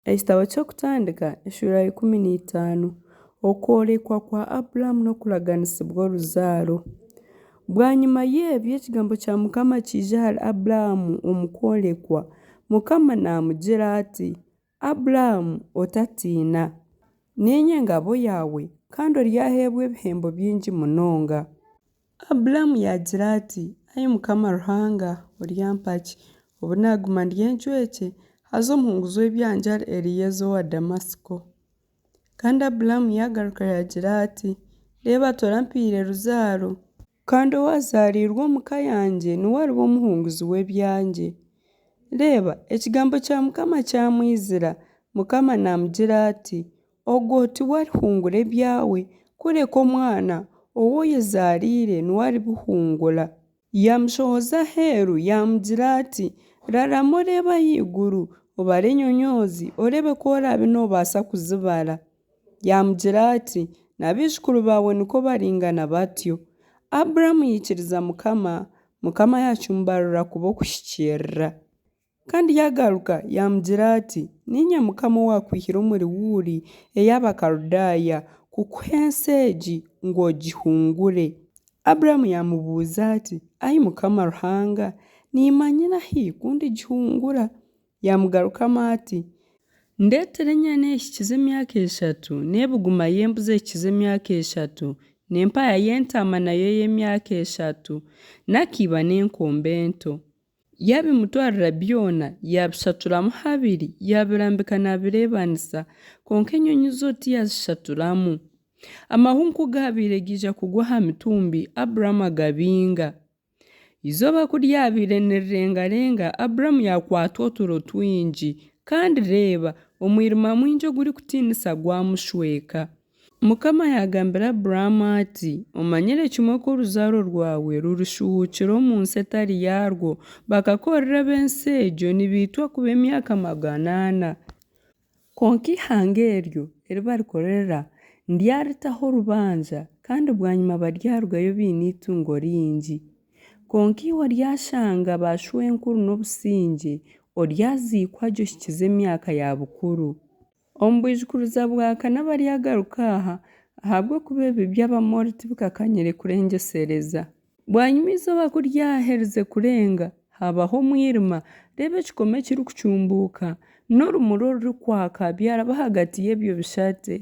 Ekitabo ky'Okutandika eshuura ya 15. Okworekwa kwa Abramu n'okuraganisibwa oruzaaro. Bwanyima y'ebyo ekigambo kya Mukama kyaija ahari Abramu omu kworekwa, Mukama naamugira ati, Abramu, otatiina. Niinye ngabo yaawe, kandi oryaheebwa ebihembo bingi munonga. Aburamu yaagira ati, Ai Mukama Ruhanga, oryampa ki, obu naaguma ndi encwekye, haza omuhunguzi w'ebyangye ari Elieeza owa Damasiko? Kandi Aburamu yaagaruka yaagira ati, Reeba torampaire ruzaaro. Kandi owaazaariirwe omu ka yangye niwe ariba omuhunguzi w'ebyangye. Reeba, ekigambo kya Mukama kyamwizira, Mukama naamugira ati, Ogwo tiwe arihungura ebyawe, kureka omwana ou oyezaariire niwe aribihungura. Yaamushohoza aheeru, yaamugira ati, Rarama oreebe ahaiguru, obare enyonyoozi, oreebe ku oraabe noobaasa kuzibara. Yaamugira ati, Na baijukuru baawe nikwo baringana batyo. Aburamu yaikiriza Mukama, Mukama yaakimubarira kuba okuhikiirira. Kandi yaagaruka yaamugira ati, Niinye Mukama owaakwihire omuri Uuri ey'Abakaludaaya kukuha ensi egi ngu ogihungure. Aburamu yaamubuuza ati, Ai Mukama Ruhanga, nimmanyira hi ku ndigihungura? Yaamugarukamu ati, Ndeetera enyana ehikize emyaka eshatu, n'ebuguma y'embuzi ehikize emyaka eshatu, n'empaya y'entaama nayo ey'emyaka eshatu, n'akaiba n'enkombe nto. Yaabimutwarira byona, yaabishaturamu habiri, yaabirambika naabireebanisa, kwonka enyonyi zo tiyaazishaturamu. Amahungu ku gaabaire gaija kugwa aha mitumbi, Aburamu agabinga. Eizooba ku ryabaire nirirengarenga, Aburamu yaakwatwa oturo twingi, kandi reeba, omwirima mwingi ogurikutiinisa gwamushweka. Mukama yaagambira Abramu ati, Omanyire kimwe ku oruzaaro rwawe rurishuuhuukira omu nsi etari yaarwo, bakakorera ab'ensi egyo nibaitwa kubi emyaka 400. Kwonka eihanga eryo eri barikorera ndyaritaho orubanja, kandi bwanyima baryarugayo baine eitungo ringi. Kwonka iwe oryashanga baashwenkuru n'obusingye, oryaziikwa gye ohikize emyaka ya bukuru. Omu bwijukuruza bwa kana baryagaruka aha, ahabw'okuba ebibi by'Abamoori tibikakanyire kurengyesereza. Bwanyima eizooba ku ryaherize kurenga, haabaho omwirima, reeba ekikoomi ekirikucumbuuka n'orumuri orurikwaka byaraba ahagati y'ebyo bishate.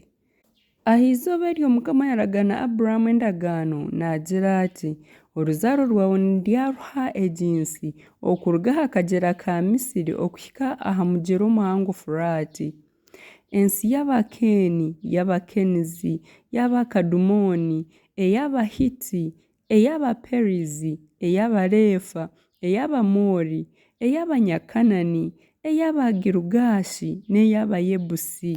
Aha izooba eryo Mukama yaaragaana Abramu endagaano, naagira ati, Oruzaaro rwawe ndyaruha egi nsi, okuruga aha kagyera ka Misiri okuhika aha mugyera omuhango Furaati, ensi y'Abakeeni, y'Abakenizi, y'Abakadumooni, ey'Abahiti, ey'Abaperizi, ey'Abareefa, ey'Abamoori, ey'Abanyakanaani, ey'Abagirugaashi n'ey'Abayebusi.